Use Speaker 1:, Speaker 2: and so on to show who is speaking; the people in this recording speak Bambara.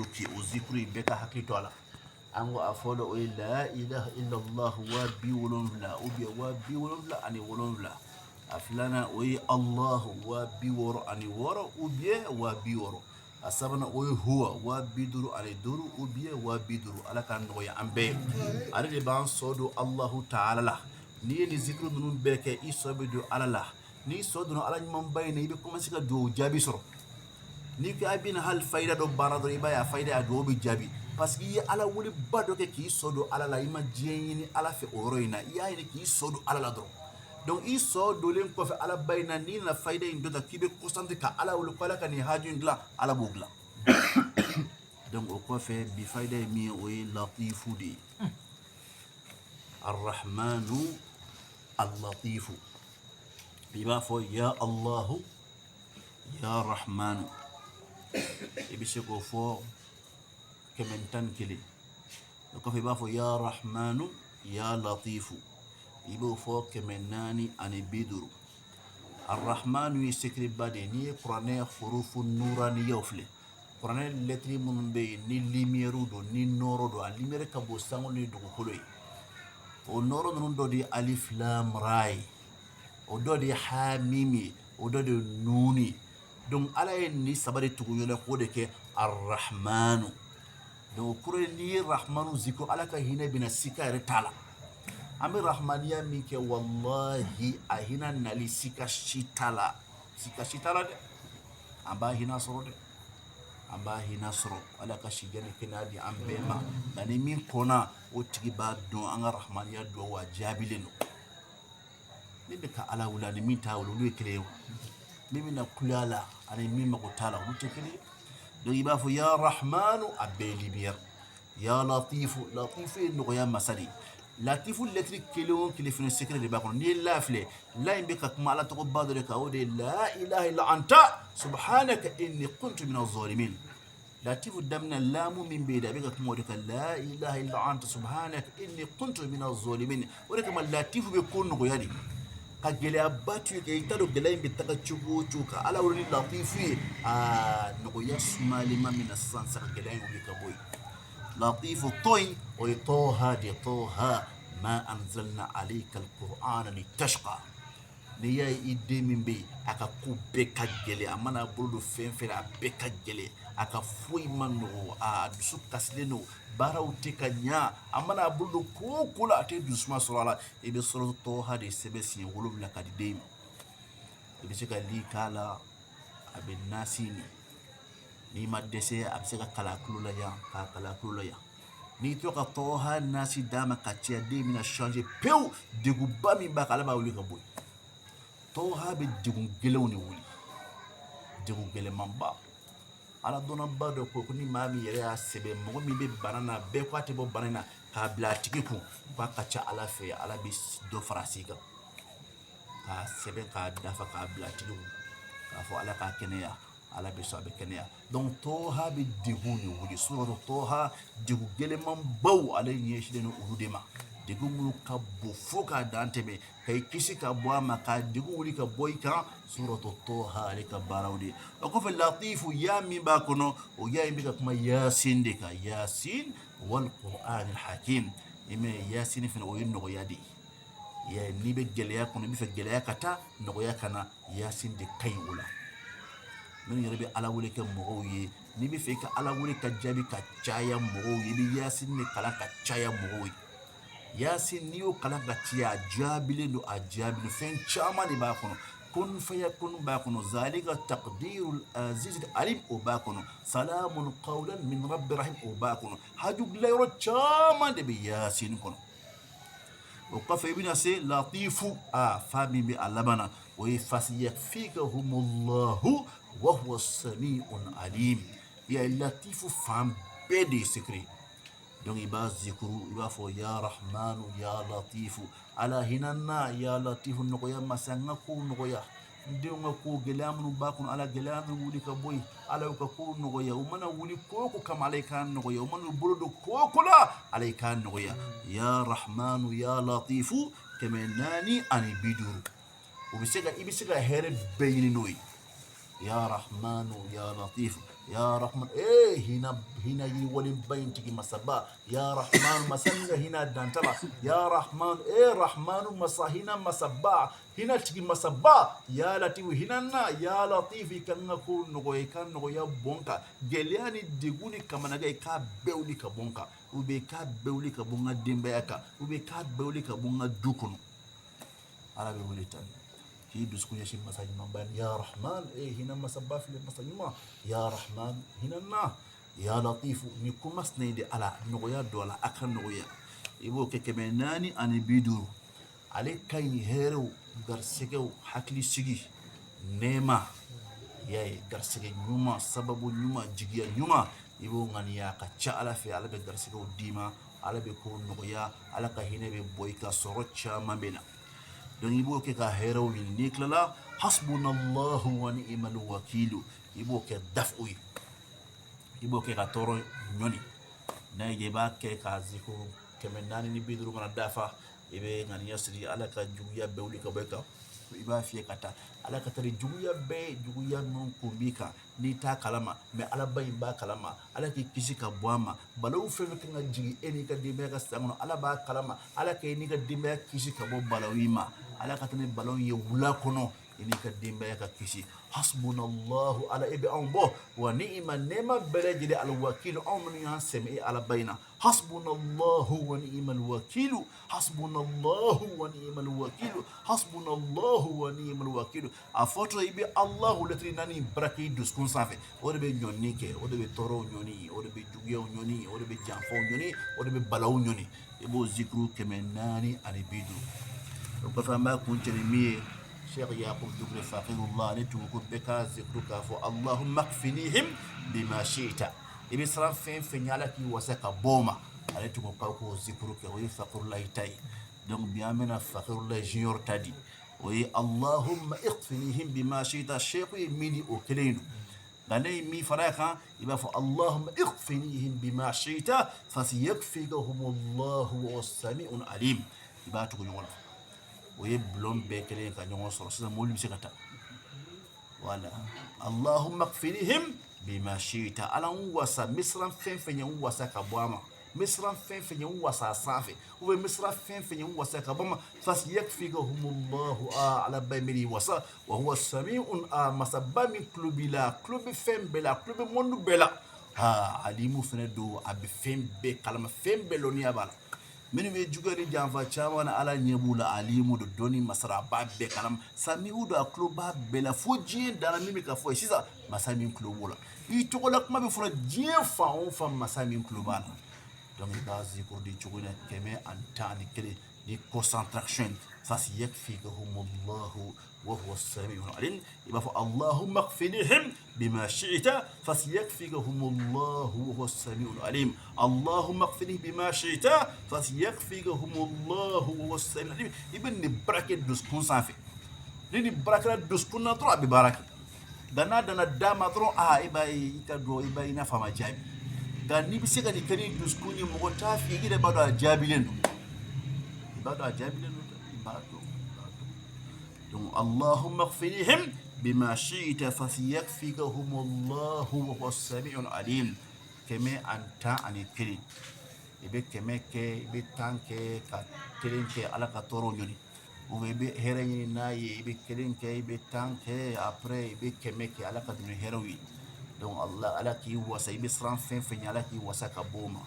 Speaker 1: kɛ o zikuru in bɛɛ ka hakili to a la. An ko a fɔlɔ o ye la ilaha illallah 70 ou bien 77. A filanan o ye allahu 66 ou bien 60. A sabanan o ye huwa 55 ou bien 50. Ala k'a nɔgɔya an bɛɛ ye. Ale de b'an sɔn don Allahu taala la. N'i ye nin zikuru ninnu bɛɛ kɛ, i sɔn bɛ don Ala la. N'i sɔn donna Ala ɲumanba in na, i bɛ commencer ka dugawu jaabi sɔrɔ. N'i ko a bɛna hali fayida dɔ baara dɔrɔn, i b'a ye a fayida, a dugawu bɛ jaabi, parce que i ye Ala weleba dɔ kɛ k'i sɔn don Ala la. I ma diɲɛ ɲini Ala fɛ o yɔrɔ in na, i y'a ɲini k'i sɔn don Ala la dɔrɔn. Donc i sɔn donlen kɔfɛ Ala ba in na, n'i nana fayida in dɔ ta k'i bɛ concentré ka Ala wele ko Ala ka nin haju in dilan, Ala b'o dilan. Donc o kɔfɛ, bi fayida ye min ye, o ye latifu de ye, arrahmanu allatifu. I b'a fɔ ya Allahu ya rahmanu, i bɛ se k'o fɔ 111. O kɔfɛ, i b'a fɔ ya rahmanu ya latifu, i b'o fɔ 450. Arrahmanu ye sekiriba de ye. N'i ye kuranɛ hurufu nuraniyaw filɛ, kuranɛ lɛtiri minnu bɛ yen ni lumière don, ni nɔɔrɔ don, a lumière ka bon sankolo ni dugukolo ye. O nɔɔrɔ ninnu dɔ de ye alif lam ra ye, o dɔ de ye hamim ye, o dɔ de ye nun ye. Donc Ala ye nin saba de tugu ɲɔgɔn na k'o de kɛ arrahmanu. Donc o kɔrɔ ye, n'i ye rahmanu zikuru, Ala ka hinɛ bɛna, sika yɛrɛ t'a la. An bɛ rahmaniya min kɛ, wallahi, a hinɛ nali sika si t'a la, sika si t'a la dɛ. An b'a hinɛ sɔrɔ dɛ, an b'a hinɛ sɔrɔ. Ala ka sijan ni kɛnɛya di an bɛɛ ma. Nka ni min kɔnna, o tigi b'a dɔn an ka rahmaniya dɔn wa jaabilen don. Min bɛ ka Ala wele ani min t'a wele, olu ye kelen ye wa? Min bɛna kule a la ani min mako t'a la, olu tɛ kelen ye. Donc i b'a fɔ ya rahmanu, a bɛɛ ye lumière. Ya latifu, latifu ye nɔgɔya masa de ye. Latifu lɛtiri kelen o kelen fana, secret de b'a kɔnɔ. N'i ye la filɛ, la in bɛ ka kuma Ala tɔgɔba dɔ de kan, o de ye la ilaha illa anta subhanaka inni kuntu mina zalimin. Latifu daminɛ lamu min bɛ yen dɛ, a bɛ ka kuma o de kan, la ilaha illa anta subhanaka inni kuntu mina zalimin. O de kama latifu bɛ ko nɔgɔya de, ka gɛlɛyaba to yen, i t'a dɔn gɛlɛya in bɛ taga cogo o cogo, ka Ala wele ni latifu ye, aa, nɔgɔya sumalenma min na sisan sisan, ka gɛlɛya in wuli ka bɔ yen. Latifu tɔ in, o ye tɔha de, tɔha ma anzalna alayka alqur'ana litashqa. N'i y'a ye i den min bɛ yen, a ka ko bɛɛ ka gɛlɛn, a mana bolo don fɛn fɛn na, a bɛɛ ka gɛlɛn, a ka foyi ma nɔgɔ, a dusu kasilen don, baaraw tɛ ka ɲa, a mana bolo don ko o ko la, a tɛ dusuma sɔrɔ a la, i bɛ sɔrɔ tɔha de sɛbɛn siɲɛ 7 ka di den ma. I bɛ se ka li k'a la, a bɛ nasi min. N'i ma dɛsɛ, a bɛ se ka kala tulo la yan, k'a kala tulo la yan. N'i to ka tɔha nasi d'a ma ka caya, den bɛna changer pewu. Degunba min b'a kan, Ala b'a wuli ka bɔ yen. Tɔha bɛ degun gɛlɛnw de wuli, degun gɛlɛnmanba. Ala dɔnnaba dɔ ko ni maa min yɛrɛ y'a sɛbɛn, mɔgɔ min bɛ bana na, bɛɛ ko a tɛ bɔ bana in na, k'a bila a tigi kun, k'a ka ca Ala fɛ, Ala bɛ dɔ fara a si kan. K'a sɛbɛn k'a dafa, k'a bila a tigi kun, k'a fɔ Ala k'a kɛnɛya, Ala bɛ sɔn a bɛ kɛnɛya. Donc tɔha bɛ degun de wuli. Suratu tɔha, degun gɛlɛnmanbaw, ale ɲɛsinnen don olu de ma, degun minnu ka bon fo k'a dan tɛmɛ, ka i kisi ka bɔ a ma, ka degun wuli ka bɔ i kan. Suratu tɔha, ale ka baaraw de. O kɔfɛ, latifu ya min b'a kɔnɔ, o ya in bɛ ka kuma yasin de kan, yasin wal qur'an al hakim. I mɛ yasin fana, o ye nɔgɔya de ye. N'i bɛ gɛlɛya kɔnɔ, i bɛ fɛ gɛlɛya ka taa, nɔgɔya ka na, yasin de ka ɲi o la. Minnu yɛrɛ bɛ Ala wele kɛ mɔgɔw ye, n'i bɛ fɛ i ka Ala wele ka jaabi ka caya mɔgɔw ye, i bɛ yasin de kalan ka caya mɔgɔw ye. Yasin, n'i y'o kalan ka caya, a jaabilen don, a jaabilen fɛn caman de b'a kɔnɔ. Kun fayakun b'a kɔnɔ, zalika taqdirul aziz alim, o b'a kɔnɔ, salamun qawlan min rabbi rahim, o b'a kɔnɔ. Haju dilan yɔrɔ caman de bɛ yasin kɔnɔ. O kɔfɛ, i bɛna se latifu, a fa min bɛ a laban na, o ye fasayakfikahumullahu wa huwa samiun alim. Ya latifu fan bɛɛ de ye secret. Donc i b'a zikuru, i b'a fɔ ya rahmanu ya latifu, Ala hinɛ ya latifu, nɔgɔya masa, n ka kow nɔgɔya, n denw ka ko gɛlɛya minnu b'a kɔnɔ, Ala gɛlɛya ninnu wuli ka bɔ yen. Ala y'u ka kow nɔgɔya. U mana wuli ko o ko kama, Ala k'a nɔgɔya. U mana u bolo don ko o ko la, Ala k'a nɔgɔya. Ya rahmanu ya latifu 450, o bɛ se ka, i bɛ se ka hɛrɛ bɛɛ ɲini n'o ye. Ya rahmanu ya latifu, Ya Rahman, eh hina hina yiriwalenba in tigi masaba. Ya Rahman, masa min ka hina dan t'a la. Ya Rahman, eh Rahmanu masa hina masaba, hina tigi masaba. Ya Latifu, hina na. Ya Latif, i ka n ka ko nɔgɔya, i ka nɔgɔya bɔn n kan. Gɛlɛya ni degun ni kamanagan, i k'a bɛɛ wuli ka bɔ n kan, ou bien i k'a bɛɛ wuli ka bɔ n ka denbaya kan, ou bien i k'a bɛɛ wuli ka bɔ n ka du kɔnɔ. Ala bɛ wele tan k'i dusukun ɲɛsin masa ɲumanba ye. Ya Rahman, eh hinɛ masaba filɛ, masa ɲuman. Ya Rahman, hinɛ na. Ya Latifu, ni kuma sinɛ in de, Ala nɔgɔya don a la, a ka nɔgɔya. I b'o kɛ 450. Ale ka ɲi hɛrɛw, garisɛgɛw, hakilisigi, nɛɛma, i y'a ye, garisɛgɛ ɲuman, sababu ɲuman, jigiya ɲuman. I b'o ŋaniya, a ka ca Ala fɛ, Ala bɛ garisɛgɛw d'i ma, Ala bɛ kow nɔgɔya, Ala ka hinɛ bɛ bɔ i ka, sɔrɔ caman bɛ na. Donc i b'o kɛ ka hɛrɛw ɲini. N'i tilala, hasbunallahu wa ni'mal wakilu, i b'o kɛ dafu ye, i b'o kɛ ka tɔɔrɔ ɲɔni n'a ye. I b'a kɛ ka zikuru 450 mana dafa, i bɛ ŋaniya siri Ala ka juguya bɛɛ wuli ka bɔ i kan. I b'a fiyɛ ka taa Ala ka taa ni juguya bɛɛ ye, juguya minnu kun b'i kan n'i t'a kalama, mais Alaba in b'a kalama. Ala k'i kisi ka bɔ a ma. Balawu fɛn fɛn kan ka jigin e n'i ka denbaya ka san kɔnɔ, Ala b'a kalama. Ala ka e n'i ka denbaya kisi ka bɔ balawu in ma. Ala ka taa ni balawu ye wula kɔnɔ, i n'i ka denbaya ka kisi. Hasbunallahu, Ala e bɛ anw bɔ. Wa ni'ma, nɛɛma bɛɛ lajɛlen, alwakilu, anw minnu y'an sɛmɛ e Alaba in na. Hasbunallahu wa ni'mal wakilu, hasbunallahu wa ni'mal wakilu, hasbunallahu wa ni'mal wakilu. A fɔtɔ, i bɛ Allahu lɛtiri naani baraka i dusukun sanfɛ. O de bɛ ɲɔni kɛ, o de bɛ tɔɔrɔw ɲɔni, o de bɛ juguyaw ɲɔni, o de bɛ janfaw ɲɔni, o de bɛ balaw ɲɔni. I b'o zikuru 450. O kɔfɛ, an b'a kuncɛ ni min ye, Cheikh Yakub Dukure Fakirullah, ale tun ko bɛɛ ka zikuru k'a fɔ allahumma kfinihim bima shi'ta. I bɛ siran fɛn fɛn ɲɛ, Ala k'i wasa ka bɔ o ma. Ale tun ko k'aw k'o zikuru kɛ. O ye Fakirulayi ta ye. Donc bi an bɛna Fakirulayi junior ta di, o ye allahumma ikfinihim bima shi'ta. Cheikh ye min di, o kelen don, nka ne ye min fara a kan, i b'a fɔ allahumma ikfinihim bima shi'ta fasayakfikahumullahu wa huwa sami'un alim. I b'a tugu ɲɔgɔn na. O ye bulon bɛɛ kelen ka ɲɔgɔn sɔrɔ sisan, mobili bɛ se ka taa. Wala allahumma kfinihim bima shi'ta. Ala n wasa, n bɛ siran fɛn fɛn ɲɛ, n wasa ka bɔ a ma. N bɛ siran fɛn fɛn ɲɛ, n wasa a sanfɛ, ou bien n bɛ siran fɛn fɛn ɲɛ, n wasa ka bɔ a ma. Fasayakfikahumullahu, a Ala ba in bɛ n'i wasa. Wa huwa sami'un, a masaba min tulo b'i la, a tulo bɛ fɛn bɛɛ la, a tulo bɛ monde bɛɛ la. Aa, alimu fɛnɛ don, a bɛ fɛn bɛɛ kalama, fɛn bɛɛ lɔnniya b'a la. Minnu bɛ juguya ni janfa caman na, Ala ɲɛ b'u la. Alimu don, dɔnni masara, a b'a bɛɛ kalama. Sami'u don, a tulo b'a bɛɛ la fo diɲɛ danna. Min bɛ ka fɔ ye sisan, masa min tulo b'o la. I tɔgɔla kuma bɛ fɔra diɲɛ fan o fan, masa min tulo b'a la. Donc i b'a zikuru di cogo in na, 111, ni concentration. Fasayakfikahumullahu wa huwa sami'un alim. I b'a fɔ allahumma kfinihim bima shi'ta fasayakfikahumullahu wa huwa sami'un alim, allahumma kfinihim bima shi'ta fasayakfikahumullahu wa huwa sami'un alim. I bɛ nin baara kɛ dusukun sanfɛ. Ni nin baara kɛra dusukun na dɔrɔn, a bɛ baara kɛ. Nka n'a danna da ma dɔrɔn, aa, i b'a ye, i ka dɔn, i b'a ye, i n'a fɔ a ma jaabi. Nka n'i bɛ se ka nin kɛ ni dusukun ye, mɔgɔ t'a f'i ye, i yɛrɛ b'a dɔn a jaabilen don. I b'a dɔn a jaabilen don dɛ, i b'a dɔn, i b'a dɔn. Donc allahumma kfinihim bima shi'ta fasayakfikahumullahu wa huwa sami'un alim, 111. I bɛ 100 kɛ, i bɛ 10 kɛ ka kelen kɛ Ala ka tɔɔrɔw ɲini, ou bien i bɛ hɛrɛ ɲini n'a ye, i bɛ kelen kɛ, i bɛ 10 kɛ, après i bɛ 100 kɛ Ala ka don ni hɛrɛw ye. Donc Allah, Ala k'i wasa, i bɛ siran fɛn fɛn ɲɛ, Ala k'i wasa ka bɔ o ma.